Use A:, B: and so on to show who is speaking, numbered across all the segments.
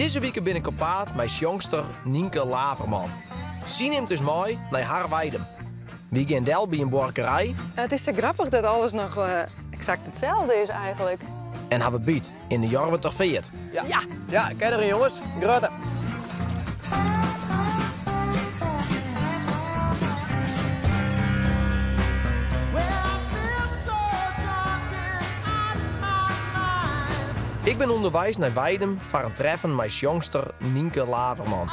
A: Dizze wike bin ik op paad mei sjongster Nynke Laverman. Sy nimt ús mei nei har Weidum. Wy gean del by in buorkerij.
B: Het is sa grappich dat alles noch eksakt itselde is eigenlik.
A: En hawwe byt yn de Jorwerter Feart. Ja, ja, ken der jonges. Grutte. Ik bin ûnderweis nei Weidum foar in treffen mei sjongster Nynke Laverman.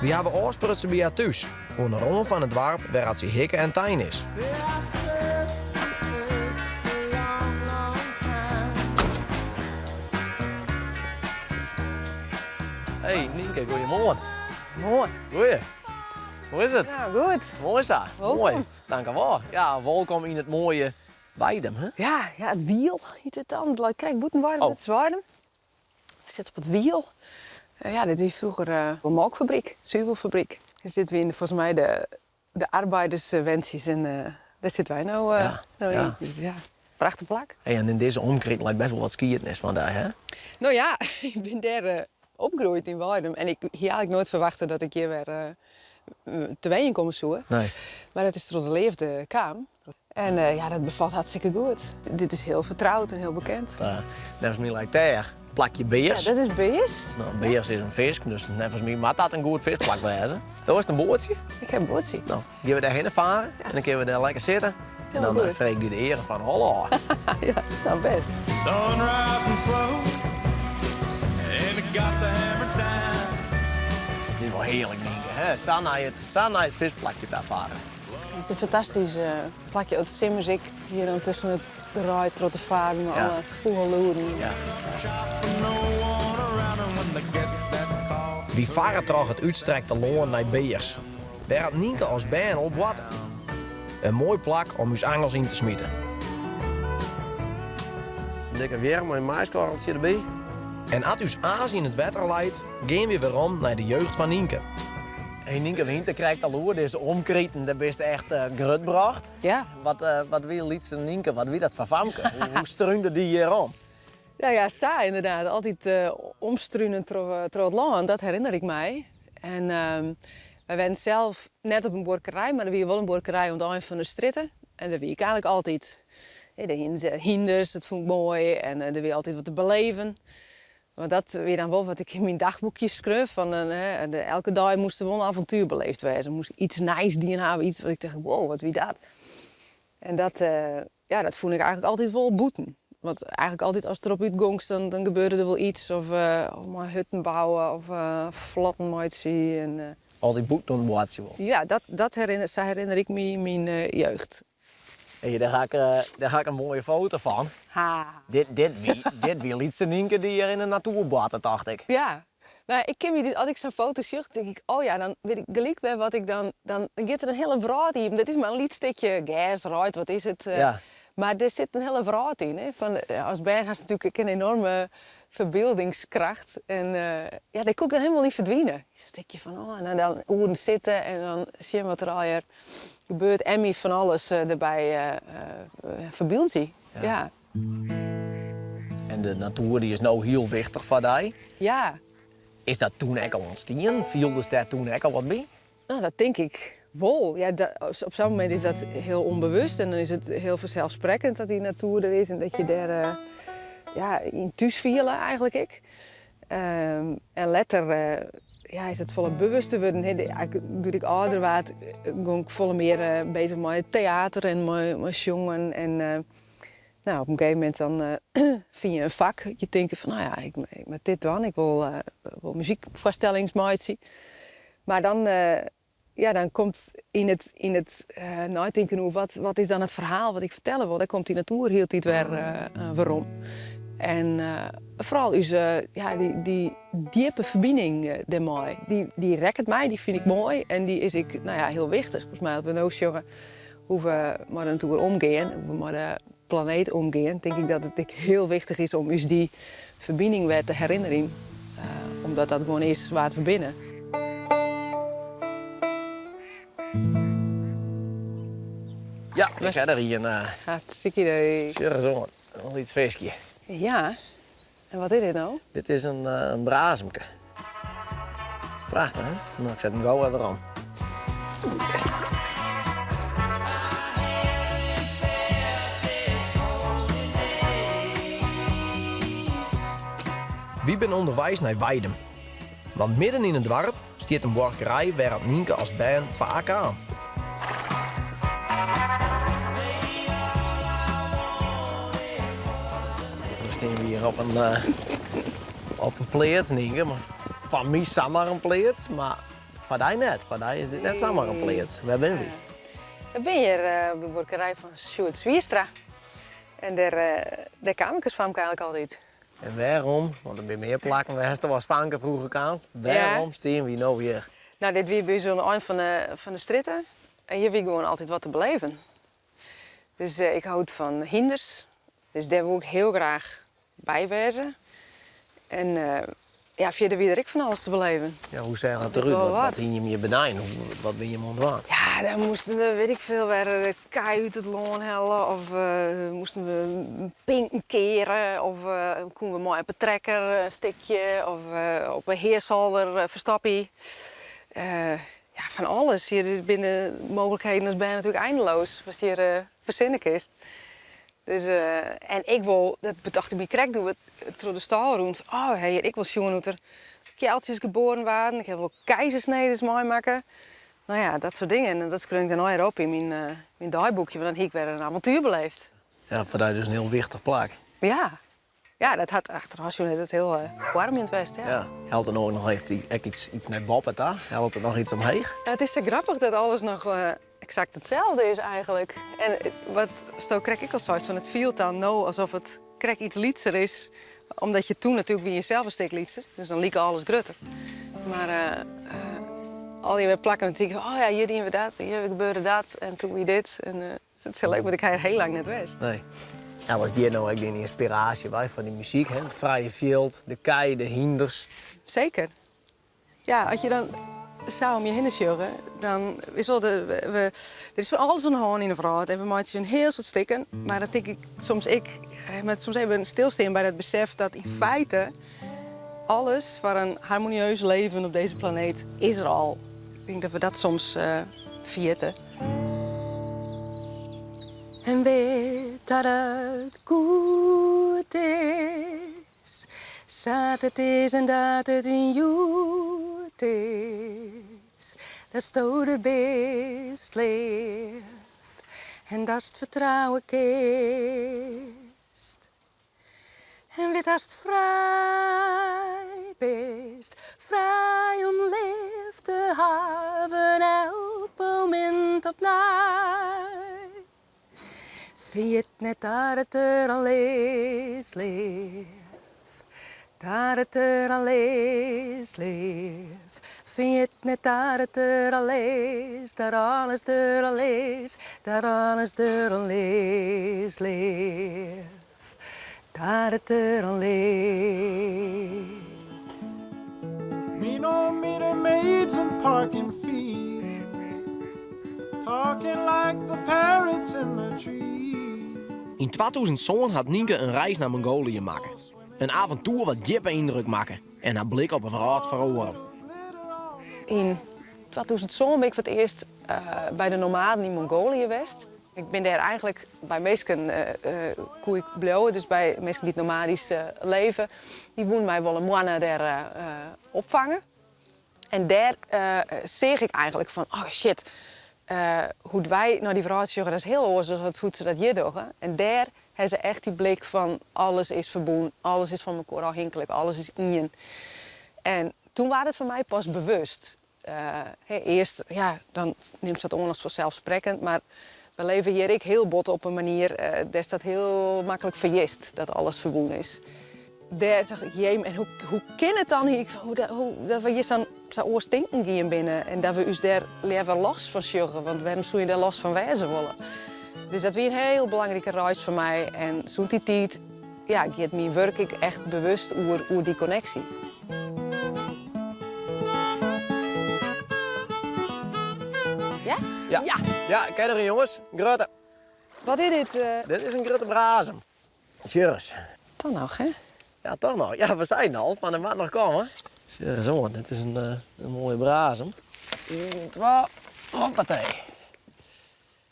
A: Wy hawwe ôfsprutsen by har thús, oan de râne fan it doarp wêr at sy hikke en tein is. Hey Nynke, goeiemoarn.
B: Moarn.
A: Goeie. Hoe is it?
B: Ja, goed.
A: Moai sa.
B: Wolkom.
A: Moai. Tankewol. Ja, wolkom yn it moaie Weidum, hè?
B: Ja, ja, it Wiel hjit it dan. It leit krekt bûten Weidum,
A: Oh.
B: it is Weidum. It sit op it Wiel. Ja, dit wie froeger in molkfabryk, suvelfabryk. Dus dit wiene folgens my de, de arbeiderswentsjes en dêr sitte wy no,
A: Ja,
B: no yn.
A: ja.
B: Dus ja, prachtich plak.
A: Hey, en yn dizze omkriten leit best wol wat skiednis fan dy, hè?
B: No ja, ik bin dêr opgroeid yn Weidum en ik hie eigenlik noait ferwachte dat ik hjir wer te wenjen komme soe.
A: Nee.
B: Mar dat is troch de leafde kaam. En ja, dat befalt hartstikke goed. Dit is hiel fertroud en hiel bekend.
A: Neffens my leit dêr plakje Bears.
B: Ja, dat is Bears.
A: No, Bears is in fisk, dus neffens my moat dat in goed fiskplak wêze. Do hast in boatsje?
B: Ik ha in boatsje.
A: No, gean we dêrhinne faren en dan kinne we dêr lekker sitte. En dan freegje ik dy de earen fan 'e holle ôf.
B: Ja, nou bêst.
C: Sun rising slow and it got the hammer down.
A: Dit is wol hearlik, Nynke, hè? Sa nei it, sa nei it fiskplakje ta farre.
B: It is in fantastysk plakje. It simmers ek hjir dan tusken it reid troch te faren mei alle fûgellûden.
A: Ja. Wy farre troch it útstrekte lân nei Bears, wêr at Nynke as bern al boarte. In moai plak om ús angels yn te smiten. Dikke wjirm mei in maiskorreltsje derby. En at ús aas yn it wetter leit, gean wy werom nei de jeugd fan Nynke. Hey Nynke, we hiene it krekt al oer dizze omkriten, dêr bist echt grutbrocht.
B: Ja.
A: Wat, wat wie lytse Nynke, wat wie dat foar famke? Hoe strúnde dy hjir om?
B: Nou ja, sa inderdaad. Altyd omstrunen troch it lân, dat herinner ik my. En wy wennen sels net op in buorkerij, mar der wie wol in buorkerij oan it ein fan de strjitte. En dêr wie ik eigenlik altyd. Dêr hiene se hynders, dat fûn ik moai. En der wie altyd wat te beleven. Want dat wie dan wol wat ik yn myn dagboekje skreau, fan elke dei moast der wol in avontuer beleefd wêze. Moast ik iets nijs dien hawwe, iets wat ik tocht, wow, wat wie dat? En dat, ja, dat fûn ik eigenlik altyd wol bûten. Want eigenlik altyd ast derop út gongst, dan gebeurde der wol iets. Of mei hutten bouwe of flotten meitsje. En,
A: Altyd bûten oan it boartsjen wol.
B: Ja, dat, dat herinner, sa herinner ik my myn jeugd.
A: Hey, dêr ha ik, dêr ha ik in moaie foto fan.
B: Ha.
A: Dit, dit wie, dit wie lytse Nynke dy't hjir yn de natoer boarte, tocht ik.
B: Ja. No, ik kin my dus, as ik sa'n foto sjoch, tink ik, oh ja, dan wit ik gelyk wer wat ik dan, dan giet der in hiele wrâld iepen. Dat is mar in lyts stikje gers, reid, wat is it.
A: Ja.
B: Mar dêr sit in hiele wrâld yn, hè. Fan, as bern hast natuerlik ek in enorme ferbyldingskracht en ja, dêr koe ik dan hielendal yn ferdwine. Sa'n stikje fan, oh, en dan oeren sitte en dan sjen wat der allegear gebeurt en my fan alles derby ferbyldzje. Ja.
A: En de natoer dy is no hiel wichtich foar dy.
B: Ja.
A: Is dat toen ek al ûntstien? Fieldest dêr toen ek al wat by?
B: No, dat tink ik wol. Ja, op sa'n momint is dat hiel ûnbewust en dan is it hiel fanselssprekkend dat dy natoer der is en dat je dêr ja, yn thús fiele eigenlik ek. En letter ja, is it folle bewuster wurden. Doe't ik âlder waard, gong ik folle mear bezich mei teater en mei sjongen. En no, op in gegeven momint dan fine je in fak. Je tinke fan, no ja, ik moat dit dwaan, ik wol wol muzykfoarstellings meitsje. Mar dan ja, dan komt yn it, yn it neitinken oer wat, wat is dan it ferhaal wat ik fertelle wol, dêr komt dy natoer hieltyd wer werom. En foaral ús, ja, dy, dy djippe ferbining dêrmei, dy, dy rekket my, dy fyn ik moai en dy is ek, no ja, hiel wichtich. Folgens my as we no sjogge hoe't we mei de natoer omgean, hoe't we mei de planeet omgean, tink ik dat it ek hiel wichtich is om ús dy ferbining wer te herinnerjen, omdat dat gewoan is wa't we binne.
A: Ja, ik ha der ien.
B: Hartstikke idee.
A: Sjoch ris oan, in lyts fiskje.
B: Ja, en wat is dit no?
A: Dit is in brazemke. Prachtich, hè? No, ik set him gau wer werom. Wy binne ûnderweis nei Weidum. Want midden yn it doarp stiet in buorkerij wêr't Nynke as bern faak kaam. We stean hjir op in, eh, op in pleats, Nynke. Mar foar my samar in pleats, mar foar dy net. Foar dy is dit net samar in pleats. Wêr binne wy?
B: We binne hjir eh, op de buorkerij fan Sjoerd Swierstra. En dêr, eh, dêr kaam ik as famke eigentlik altyd.
A: En wêrom, want der binne mear plakken wêr'tst as fanke froeger kaamst, wêrom stean wy no hjir?
B: No, dit wie by ús oan de ein fan de, fan de strjitte en hjir wie gewoan altyd wat te beleven. Dus ik hold fan hynders, dus dêr woe ik hiel graach by wêze. En ja, fierder wie der ek fan alles te beleven.
A: Ja, hoe seach dat derút? Wat, wat hiene jim hjir benei? Wat wie jim oan it dwaan?
B: Ja, dan moasten we, weet ik veel, wer de kij út it lân helle of moasten we pinken keare of koene we mei op 'e trekker in stikje of op 'e heasolder ferstoppje. Ja, fan alles. Hjir binne de mooglikheden as bern natuerlik eindeloos, watst hjir fersinne kinst. Dus, en ik wol, dat betocht ik my krekt doe't we troch de stâl rûnen, oh, ha hjir ek wol sjoen hoe't der kealtsjes geboren waarden. Ik ha wol keizersnedes meimakke. No ja, dat soart dingen. En dat skreau ik dan allegear op yn myn, myn deiboekje, want dan hie ik wer in avontuer beleefd.
A: Ja, foar dy dus in hiel wichtich plak.
B: Ja. Ja, dat hat achterôf sjoen it hiel foarmjend west, ja.
A: Ja. Hellet it no noch ek iets nei boppe ta? Hellet it noch iets omheech?
B: Ja, it is sa grappich dat alles noch eksakt itselde is eigentlik. En wat sto krekt ek al seist, fan it fielt dan no asof it krekt iets lytser is, omdat je toen natuerlik wie je sels in stik lytser, dus dan like alles grutter. Mar al dy wer plakken, dan tink ik, oh ja, hjir diene we dat, hjir gebeurde dat en toen wie dit. En it is hiel leuk, want ik ha hjir hiel lang net west.
A: Nee. Ja, was hjir no ek dyn ynspiraasje wei foar dy muzyk, hè? It frije fjild, de kij, de hynders.
B: Seker. Ja, as je dan sa om je hinne sjogge, dan is wol de, we, der is fan alles oan de hân yn de wrâld en we meitsje in hiel soad stikken. Mar dan tink ik soms ek, je moatte soms even stilstean by dat besef dat yn feite alles foar in harmonieus leven op dizze planeet is der al. Ik tink dat we dat soms ferjitte. En wit dat it goed is, sa't it is en dat it hjoed is. Datsto der bist, leaf, en datst fertrouwe kinst. En wit datst frij bist, frij om leaf te hawwen elk momint opnij. Ferjit net dat it der al is, leaf. Dat it der al is, leaf. Ferjit net dat it der al is, dat alles der al is, dat alles der al is, leaf. Dat it der al is.
C: Me no meter maids and parking fees Talking like the parrots in the trees
A: Yn 2007 hat Nynke in reis nei Mongolië makke. In aventoer wat djippe yndruk makke en har blik op 'e wrâld feroare.
B: Yn 2007 bin ik foar it earst by de nomaden yn Mongolië west. Ik bin dêr eigentlik by minsken koe ik bliuwe, dus by minsken dy't nomadysk leve. Dy woenen my wol in moanne dêr opfange. En dêr seach ik eigentlik fan, oh shit, hoe't wy nei dy wrâld sjogge, dat is hiel oars as hoe't se dat hjir dogge. En dêr ha se echt dy blik fan alles is ferbûn, alles is fan mekoar ôfhinklik, alles is ien. En toen waard it foar my pas bewust. Earst, ja, dan nimst dat oan as fanselssprekkend, mar we leve hjir ek hiel bot op in manier dêr'tst dat hiel maklik ferjitst, dat alles ferbûn is. Dêr tocht ik, jee, en hoe kin it dan hie ik, hoe, dat we hjir sa'n sa oars tinken gien binne en dat we ús dêr leaver los fan sjogge, want wêrom soe je dêr los fan wêze wolle? Dus dat wie in hiel belangrike reis foar my en sûnt dy tiid, ja, giet myn wurk ek echt bewust oer, oer dy konneksje. Ja?
A: Ja. Ja, ja kin deryn jonges. Grutte.
B: Wat is dit?
A: Dit is in grutte brazem. Sjoch ris.
B: Toch noch, hè?
A: Ja, toch noch. Ja, we seinen al, fan der moat noch komme. Sjoch ris oan, dit is in, eh, in moaie brazem. 1, 2, hoppatee.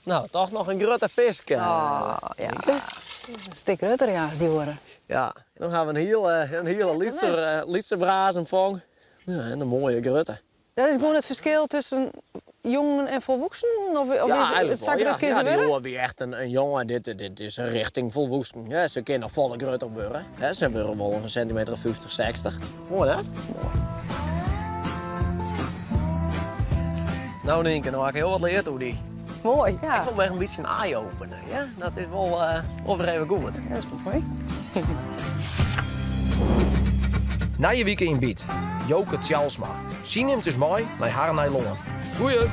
A: Nou, toch noch in grutte fisk. Eh,
B: oh, ja. In stik grutter, ja, as dy oare.
A: Ja, dan ha we in hiele lytse brazem fong. Ja, en in moaie grutte.
B: Dat is gewoan it ferskil tusken jongen en folwoeksenen? Of, of
A: ja,
B: is it sa grut kinne se
A: wurde? Ja, dy wie echt in jonge. Dit is richting folwoeksen. Ja, se kinne noch folle grutter wurde. Se wurde wol in sintimeter of 50, 60. Moai, hè? Moai. Nou, Nynke, no ha ik hiel wat leard oer dy.
B: Moai, ja.
A: Ik fûn it echt in bytsje in eye-opener. Ja? Dat is wol, wol wer even goed.
B: Dat is moai.
A: Nije wike yn Byt. Joke Tjalsma. Sy nimt ús mei nei har Nijlân. Goeie!